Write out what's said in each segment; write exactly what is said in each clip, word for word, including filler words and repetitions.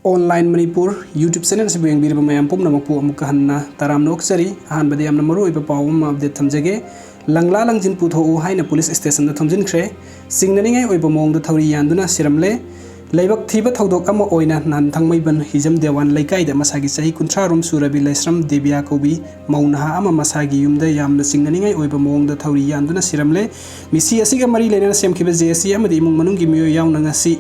Online Manipur YouTube channel ꯑꯁꯤꯕꯨ ꯌꯦꯡꯕꯤꯔꯤꯕ ꯃꯌꯥꯝ ꯄꯨꯝꯅꯃꯛꯄꯨ ꯑꯃꯨꯛꯀ ꯍꯟꯅ ꯇꯔꯥꯝꯅ ꯑꯣꯛꯆꯔꯤ꯫ ꯑꯍꯥꯟꯕꯗ ꯌꯥꯝꯅ ꯃꯔꯨꯑꯣꯏꯕ ꯄꯥꯎ ꯑꯃ update ꯊꯝꯖꯒꯦ꯫ ꯂꯪꯂꯥ ꯂꯪꯖꯤꯟ ꯄꯨꯊꯣꯛꯎ ꯍꯥꯏꯅ ꯄꯨꯂꯤꯁ ꯁ꯭ꯇꯦꯁꯟꯗ ꯊꯣꯝꯖꯤꯟꯈ꯭ꯔꯦ꯫ ꯆꯤꯡꯅꯅꯤꯡꯉꯥꯏ ꯑꯣꯏꯕ ꯃꯑꯣꯡꯗ ꯊꯧꯔꯤ ꯌꯥꯟꯗꯨꯅ ꯁꯤꯔꯝꯂꯦ꯫ ꯂꯥꯏꯕꯛ ꯊꯤꯕ ꯊꯧꯗꯣꯛ ꯑꯃ ꯑꯣꯏꯅ ꯅꯍꯥꯟ ꯊꯥꯡꯃꯩꯕꯟ ꯍꯤꯖꯝ ꯗꯦꯋꯥꯟ ꯂꯩꯀꯥꯏꯗ ꯃꯁꯥꯒꯤ ꯆꯍꯤ ꯀꯨꯟꯊ꯭ꯔꯥ ꯔꯣꯝ ꯁꯨꯔꯕꯤ ꯂꯥꯏꯁ꯭ꯔꯝ ꯗꯦꯕꯤꯌꯥ ꯀꯧꯕꯤ ꯃꯧ ꯅꯍꯥ ꯑꯃ ꯃꯁꯥꯒꯤ ꯌꯨꯝꯗ ꯌꯥꯝꯅ ꯆꯤꯡꯅꯅꯤꯡꯉꯥꯏ ꯑꯣꯏꯕ ꯃꯑꯣꯡꯗ ꯊꯧꯔꯤ ꯌꯥꯟꯗꯨꯅ ꯁꯤꯔꯝꯂꯦ꯫ ꯃꯤꯁꯤ ꯑꯁꯤꯒ ꯃꯔꯤ ꯂꯩꯅꯅ ꯁꯦꯝꯈꯤꯕ ꯖꯦ ꯑꯦꯁ ꯁꯤ ꯑꯃꯗꯤ ꯏꯃꯨꯡ ꯃꯅꯨꯡꯒꯤ ꯃꯤꯑꯣꯏ ꯌꯥꯎꯅ ꯉꯁꯤ,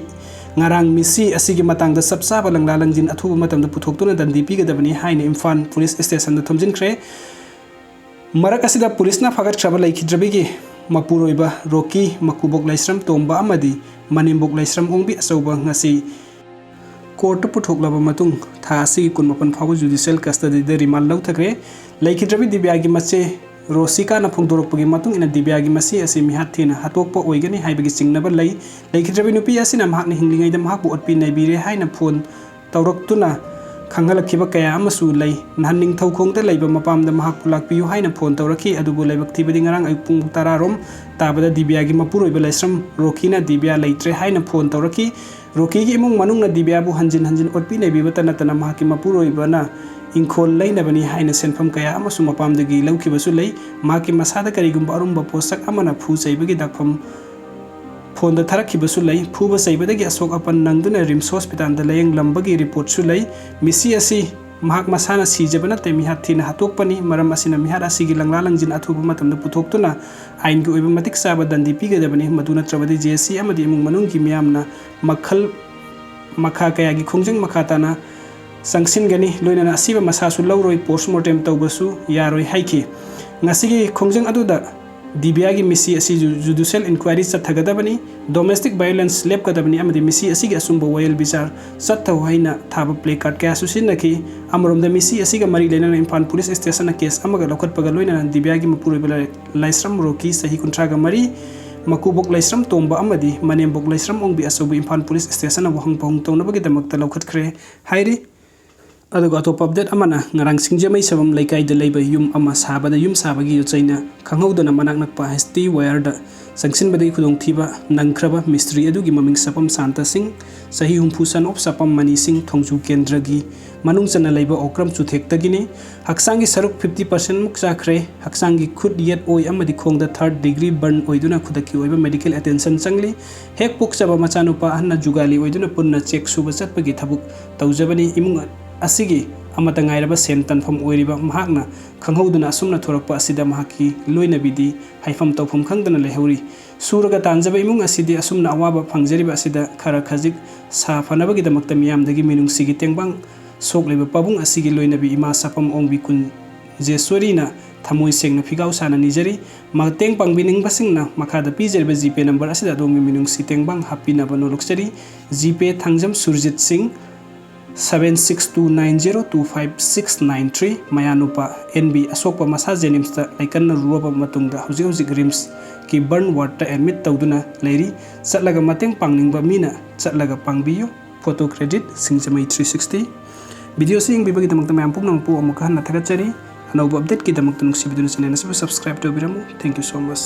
ꯉꯔꯥꯡ ꯃꯤꯁꯤ ꯑꯁꯤꯒꯤ ꯃꯇꯥꯡꯗ ꯆꯞ ꯆꯥꯕ ꯂꯪꯂꯥ ꯂꯪꯖꯤꯟ ꯑꯊꯨꯕ ꯃꯇꯝꯗ ꯄꯨꯊꯣꯛꯇꯨꯅ ꯗꯟꯗꯤ ꯄꯤꯒꯗꯕꯅꯤ ꯍꯥꯏꯅ ꯏꯝꯐꯥꯜ ꯄꯨꯂꯤꯁ ꯁ꯭ꯇꯦꯁꯟꯗ ꯊꯣꯝꯖꯤꯟꯈ꯭ꯔꯦ꯫ ꯃꯔꯛ ꯑꯁꯤꯗ ꯄꯨꯂꯤꯁꯅ ꯐꯥꯒꯠꯈ꯭ꯔꯕ ꯂꯩꯈꯤꯗ꯭ꯔꯕꯤꯒꯤ ꯃꯄꯨꯔꯣꯏꯕ ꯔꯣꯀꯤ, ꯃꯀꯨꯕꯣꯛ ꯂꯥꯏꯁ꯭ꯔꯝ ꯇꯣꯝꯕ ꯑꯃꯗꯤ ꯃꯅꯦꯝꯕꯣꯛ ꯂꯥꯏꯁ꯭ꯔꯝ ꯑꯣꯡꯕꯤ ꯑꯆꯧꯕ ꯉꯁꯤ ꯀꯣꯔꯠꯇ ꯄꯨꯊꯣꯛꯂꯕ ꯃꯇꯨꯡ ꯊꯥ ꯑꯁꯤꯒꯤ ꯀꯨꯟꯃꯥꯄꯟ ꯐꯥꯎꯕ ꯖꯨꯗꯤꯁꯤꯌꯦꯜ ꯀꯁꯇꯗꯤꯗ ꯔꯤꯃꯥꯟ ꯂꯧꯊꯈ꯭ꯔꯦ꯫ ꯂꯩꯈꯤꯗ꯭ꯔꯕꯤ ꯗꯤꯕ꯭ꯌꯥꯒꯤ ꯃꯆꯦ ꯔꯣꯁꯤꯀꯥꯅ ꯐꯣꯡꯗꯣꯔꯛꯄꯒꯤ ꯃꯇꯨꯡ ꯏꯟꯅ ꯗꯤꯕ꯭ꯌꯥꯒꯤ ꯃꯆꯦ ꯑꯁꯤ ꯃꯤꯍꯥꯠ ꯊꯤꯅ ꯍꯥꯠꯇꯣꯛꯄ ꯑꯣꯏꯒꯅꯤ ꯍꯥꯏꯕꯒꯤ ꯆꯤꯡꯅꯕ ꯂꯩ꯫ ꯂꯩꯈꯤꯗ꯭ꯔꯕꯤ ꯅꯨꯄꯤ ꯑꯁꯤꯅ ꯃꯍꯥꯛꯅ ꯍꯤꯡꯂꯤꯉꯩꯗ ꯃꯍꯥꯛꯄꯨ ꯑꯣꯠꯄꯤ ꯅꯩꯕꯤꯔꯦ ꯍꯥꯏꯅ ꯐꯣꯟ ꯇꯧꯔꯛꯇꯨꯅ ꯈꯪꯍꯜꯂꯛꯈꯤꯕ ꯀꯌꯥ ꯑꯃꯁꯨ ꯂꯩ꯫ ꯅꯍꯥꯟ ꯅꯤꯡꯊꯧꯈꯣꯡꯗ ꯂꯩꯕ ꯃꯄꯥꯝꯗ ꯃꯍꯥꯛꯄꯨ ꯂꯥꯛꯄꯤꯌꯨ ꯍꯥꯏꯅ ꯐꯣꯟ ꯇꯧꯔꯛꯈꯤ, ꯑꯗꯨꯕꯨ ꯂꯥꯏꯕꯛ ꯊꯤꯕꯗꯤ ꯉꯔꯥꯡ ꯑꯌꯨꯛ ꯄꯨꯡ ꯇꯔꯥ ꯔꯣꯝ ꯇꯥꯕꯗ ꯗꯤꯕ꯭ꯌꯥꯒꯤ ꯃꯄꯨꯔꯣꯏꯕ ꯂꯥꯏꯁ꯭ꯔꯝ ꯔꯣꯀꯤꯅ ꯗꯤꯕ꯭ꯌꯥ ꯂꯩꯇ꯭ꯔꯦ ꯍꯥꯏꯅ ꯐꯣꯟ ꯇꯧꯔꯛꯈꯤ꯫ ꯔꯣꯀꯤꯒꯤ ꯏꯃꯨꯡ ꯃꯅꯨꯡꯅ ꯗꯤꯕ꯭ꯌꯥꯕꯨ ꯍꯟꯖꯤꯟ ꯍꯟꯖꯤꯟ ꯑꯣꯠꯄꯤ ꯅꯩꯕꯤꯕꯇ ꯅꯠꯇꯅ ꯃꯍꯥꯛꯀꯤ ꯃꯄꯨꯔꯣꯏꯕꯅ ꯏꯪꯈꯣꯜ ꯂꯩꯅꯕꯅꯤ ꯍꯥꯏꯅ ꯁꯦꯟꯐꯝ ꯀꯌꯥ ꯑꯃꯁꯨ ꯃꯄꯥꯝꯗꯒꯤ ꯂꯧꯈꯤꯕꯁꯨ ꯂꯩ꯫ ꯃꯍꯥꯛꯀꯤ ꯃꯁꯥꯗ ꯀꯔꯤꯒꯨꯝꯕ ꯑꯔꯨꯝꯕ ꯄꯣꯠꯁꯛ ꯑꯃꯅ ꯐꯨ ꯆꯩꯕꯒꯤ ꯗꯥꯛꯐꯝ ꯐꯣꯟꯗ ꯊꯥꯔꯛꯈꯤꯕꯁꯨ ꯂꯩ꯫ ꯐꯨꯕ ꯆꯩꯕꯗꯒꯤ ꯑꯁꯣꯛ ꯑꯄꯟ ꯅꯪꯗꯨꯅ ꯔꯤꯝꯁ ꯍꯣꯁꯄꯤꯇꯥꯜꯗ ꯂꯥꯌꯦꯡꯂꯝꯕꯒꯤ ꯔꯤꯄꯣꯔꯠꯁꯨ ꯂꯩ꯫ ꯃꯤꯁꯤ ꯑꯁꯤ ꯃꯍꯥꯛ ꯃꯁꯥꯅ ꯁꯤꯖꯕ ꯅꯠꯇꯦ, ꯃꯤꯍꯥꯠ ꯊꯤꯅ ꯍꯥꯠꯇꯣꯛꯄꯅꯤ꯫ ꯃꯔꯝ ꯑꯁꯤꯅ ꯃꯤꯍꯥꯠ ꯑꯁꯤꯒꯤ ꯂꯪꯂꯥ ꯂꯪꯖꯤꯟ ꯑꯊꯨꯕ ꯃꯇꯝꯗ ꯄꯨꯊꯣꯛꯇꯨꯅ ꯑꯥꯏꯟꯒꯤ ꯑꯣꯏꯕ ꯃꯇꯤꯛ ꯆꯥꯕ ꯗꯟꯗꯤ ꯄꯤꯒꯗꯕꯅꯤ꯫ ꯃꯗꯨ ꯅꯠꯇ꯭ꯔꯕꯗꯤ ꯖꯦ ꯑꯦꯁ ꯁꯤ ꯑꯃꯗꯤ ꯏꯃꯨꯡ ꯃꯅꯨꯡꯒꯤ ꯃꯤꯌꯥꯝꯅ ꯃꯈꯜ ꯃꯈꯥ ꯀꯌꯥꯒꯤ ꯈꯣꯡꯖꯪ ꯃꯈꯥ ꯇꯥꯅ ꯆꯪꯁꯤꯟꯒꯅꯤ꯫ ꯂꯣꯏꯅꯅ ꯑꯁꯤꯕ ꯃꯁꯥꯁꯨ ꯂꯧꯔꯣꯏ, ꯄꯣꯁꯃꯣꯔꯇꯦꯝ ꯇꯧꯕꯁꯨ ꯌꯥꯔꯣꯏ ꯍꯥꯏꯈꯤ꯫ ꯉꯁꯤꯒꯤ ꯈꯣꯡꯖꯪ ꯑꯗꯨꯗ ꯗꯤꯕ꯭ꯌꯥꯒꯤ ꯃꯤꯁꯤ ꯑꯁꯤ ꯖꯨ-, ꯖꯨꯗꯤꯁꯤꯌꯦꯜ ꯏꯟꯀ꯭ꯋꯥꯏꯔꯤ ꯆꯠꯊꯒꯗꯕꯅꯤ, ꯗꯣꯃꯦꯁꯇꯤꯛ ꯚꯥꯏꯑꯣꯂꯦꯟꯁ ꯂꯦꯞꯀꯗꯕꯅꯤ ꯑhistory ꯑꯁꯤꯒꯤ ꯑꯆꯨꯝꯕ ꯋꯥꯌꯦꯜ ꯕꯤꯆꯥꯔ ꯆꯠꯊꯧ ꯍꯥꯏꯅ ꯊꯥꯕ ꯄ꯭ꯂꯦ ꯀꯥꯔꯗ ꯀꯌꯥꯁꯨ ꯁꯤꯖꯤꯟꯅꯈꯤ꯫ ꯑꯃꯔꯣꯝꯗ ꯃꯤꯁꯤ ꯑꯁꯤꯒ ꯃꯔꯤ ꯂꯩꯅꯅ ꯏꯝꯐꯥꯜ ꯄꯨꯂꯤꯁ ꯁ꯭ꯇꯦꯁꯟꯅ ꯀꯦꯁ ꯑꯃꯒ ꯂꯧꯈꯠꯄꯒ ꯂꯣꯏꯅꯅ ꯗꯤꯕ꯭ꯌꯥꯒꯤ ꯃꯄꯨꯔꯣꯏꯕ ꯂꯥꯏ-, ꯂꯥꯏꯁ꯭ꯔꯝ ꯔꯣꯀꯤ, ꯆꯍꯤ ꯀꯨꯟꯊ꯭ꯔꯥꯒ ꯃꯔꯤ, ꯃꯀꯨꯕꯣꯛ ꯂꯥꯏꯁ꯭ꯔꯝ ꯇꯣꯝꯕ ꯑꯃꯗꯤ ꯃꯅꯦꯝꯕꯣꯛ ꯂꯥꯏꯁ꯭ꯔꯝ ꯑꯣꯡꯕꯤ ꯑꯆꯧꯕ ꯏꯝꯐꯥꯜ ꯄꯨꯂꯤꯁ ꯁ꯭ꯇꯦꯁꯟꯅ ꯋꯥꯍꯪ ꯄꯥꯎꯍꯪ ꯇꯧꯅꯕꯒꯤꯗꯃꯛꯇ ꯂꯧꯈꯠꯈ꯭ꯔꯦ ꯍꯥꯏꯔꯤ꯫ ꯑꯗꯨꯒ ꯑꯇꯣꯞꯄ ꯑꯞꯗꯦꯠ ꯑꯃꯅ ꯉꯔꯥꯡ ꯁꯤꯡꯖꯃꯩ ꯁꯕꯝ ꯂꯩꯀꯥꯏꯗ ꯂꯩꯕ ꯌꯨꯝ ꯑꯃ ꯁꯥꯕꯗ ꯌꯨꯝ ꯁꯥꯕꯒꯤ ꯌꯣꯠꯆꯩꯅ ꯈꯪꯍꯧꯗꯅ ꯃꯅꯥꯛ ꯅꯛꯄ ꯍꯩꯁꯇꯤ ꯋꯥꯌꯔꯗ ꯆꯪꯁꯤꯟꯕꯗꯒꯤ ꯈꯨꯗꯣꯡꯊꯤꯕ ꯅꯪꯈ꯭ꯔꯕ ꯃꯤꯁꯇ꯭ꯔꯤ ꯑꯗꯨꯒꯤ ꯃꯃꯤꯡ ꯆꯄꯝ ꯁꯥꯟꯇ ꯁꯤꯡ, ꯆꯍꯤ ꯍꯨꯝꯐꯨ, son of ꯆꯄꯝ ꯃꯅꯤ ꯁꯤꯡ, ꯊꯣꯡꯖꯨ ꯀꯦꯟꯗ꯭ꯔꯒꯤ ꯃꯅꯨꯡ ꯆꯟꯅ ꯂꯩꯕ ꯑꯣꯀ꯭ꯔꯝ ꯆꯨꯊꯦꯛꯇꯒꯤꯅꯤ꯫ ꯍꯛꯆꯥꯡꯒꯤ ꯁꯔꯨꯛ fifty percent ꯃꯨꯛ ꯆꯥꯈ꯭ꯔꯦ꯫ ꯍꯛꯆꯥꯡꯒꯤ ꯈꯨꯠ, ꯌꯦꯠ, ꯑꯣꯏ ꯑꯃꯗꯤ ꯈꯣꯡꯗ third degree burn ꯑꯣꯏꯗꯨꯅ ꯈꯨꯗꯛꯀꯤ ꯑꯣꯏꯕ medical attention ꯆꯪꯂꯤ꯫ ꯍꯦꯛ ꯄꯣꯛꯆꯕ ꯃꯆꯥꯅꯨꯄꯥ ꯑꯍꯟꯅ ꯖꯨꯒꯥꯂꯤ ꯑꯣꯏꯗꯨꯅ ꯄꯨꯟꯅ ꯆꯦꯛ ꯁꯨꯕ ꯆꯠꯄꯒꯤ ꯊꯕꯛ ꯇꯧꯖꯕꯅꯤ꯫ ꯏꯃꯨꯡ ꯑꯁꯤꯒꯤ ꯑꯃꯠꯇ ꯉꯥꯏꯔꯕ ꯁꯦꯟ ꯇꯥꯟꯐꯝ ꯑꯣꯏꯔꯤꯕ ꯃꯍꯥꯛꯅ ꯈꯪꯍꯧꯗꯅ ꯑꯁꯨꯝꯅ ꯊꯣꯔꯛꯄ ꯑꯁꯤꯗ ꯃꯍꯥꯛꯀꯤ ꯂꯣꯏꯅꯕꯤꯗꯤ ꯍꯥꯏꯐꯝ ꯇꯧꯐꯝ ꯈꯪꯗꯅ ꯂꯩꯍꯧꯔꯤ꯫ ꯁꯨꯔꯒ ꯇꯥꯟꯖꯕ ꯏꯃꯨꯡ ꯑꯁꯤꯗꯤ ꯑꯁꯨꯝꯅ ꯑꯋꯥꯕ ꯐꯪꯖꯔꯤꯕ ꯑꯁꯤꯗ ꯈꯔ ꯈꯖꯤꯛ ꯁꯥꯐꯅꯕꯒꯤꯗꯃꯛꯇ ꯃꯤꯌꯥꯝꯗꯒꯤ ꯃꯤꯅꯨꯡꯁꯤꯒꯤ ꯇꯦꯡꯕꯥꯡ ꯁꯣꯛꯂꯤꯕ ꯄꯥꯕꯨꯡ ꯑꯁꯤꯒꯤ ꯂꯣꯏꯅꯕꯤ ꯏꯃꯥ ꯆꯄꯝ ꯑꯣꯡꯕꯤ ꯀꯨꯟꯖꯦꯁ꯭ꯋꯔꯤꯅ ꯊꯃꯣꯏ ꯁꯦꯡꯅ ꯐꯤꯒꯥꯎ ꯁꯥꯅ ꯅꯤꯖꯔꯤ꯫ ꯃꯇꯦꯡ ꯄꯥꯡꯕꯤꯅꯤꯡꯕꯁꯤꯡꯅ ꯃꯈꯥꯗ ꯄꯤꯖꯔꯤꯕ ꯖꯤꯄꯦ ꯅꯝꯕꯔ ꯑꯁꯤꯗ ꯑꯗꯣꯝꯒꯤ ꯃꯤꯅꯨꯡꯁꯤ ꯇꯦꯡꯕꯥꯡ ꯍꯥꯞꯄꯤꯅꯕ ꯅꯣꯜꯂꯛꯆꯔꯤ꯫ ꯖꯤꯄꯦ ꯊꯥꯡꯖꯝ ꯁꯨꯔꯖꯤꯠ ꯁꯤꯡ, seven six two nine zero two five six nine three꯫ ꯃꯌꯥꯅꯨꯄꯥ ꯑꯦꯟ ꯕꯤ ꯑꯁꯣꯛꯄ ꯃꯁꯥ ꯖꯦꯅꯤꯝꯁꯇ ꯂꯩꯀꯟꯅꯔꯨꯔꯕ ꯃꯇꯨꯡꯗ ꯍꯧꯖꯤꯛ ꯍꯧꯖꯤꯛ ꯔꯤꯝꯁꯀꯤ ꯕꯔꯟ ꯋꯥꯔꯗꯇ ꯑꯦꯗꯃꯤꯠ ꯇꯧꯗꯨꯅ ꯂꯩꯔꯤ꯫ ꯆꯠꯂꯒ ꯃꯇꯦꯡ ꯄꯥꯡꯅꯤꯡꯕ ꯃꯤꯅ ꯆꯠꯂꯒ ꯄꯥꯡꯕꯤꯌꯨ꯫ Photo credit ꯁꯤꯡꯖꯃꯩ three sixty꯫ ꯚꯤꯗꯤꯑꯣꯁꯤ ꯌꯦꯡꯕꯤꯕꯒꯤꯗꯃꯛꯇ ꯃꯌꯥꯝ ꯄꯨꯝꯅꯃꯛꯄꯨ ꯑꯃꯨꯛꯀ ꯍꯟꯅ ꯊꯥꯒꯠꯆꯔꯤ꯫ ꯑꯅꯧꯕ ꯑꯞꯗꯦꯠꯀꯤꯗꯃꯛꯇ ꯅꯨꯡꯁꯤꯕꯤꯗꯨꯅ ꯆꯦꯅꯦꯜ ꯑꯁꯤꯕꯨ subscribe ꯇꯧꯕꯤꯔꯝꯃꯨ꯫ Thank you so much꯫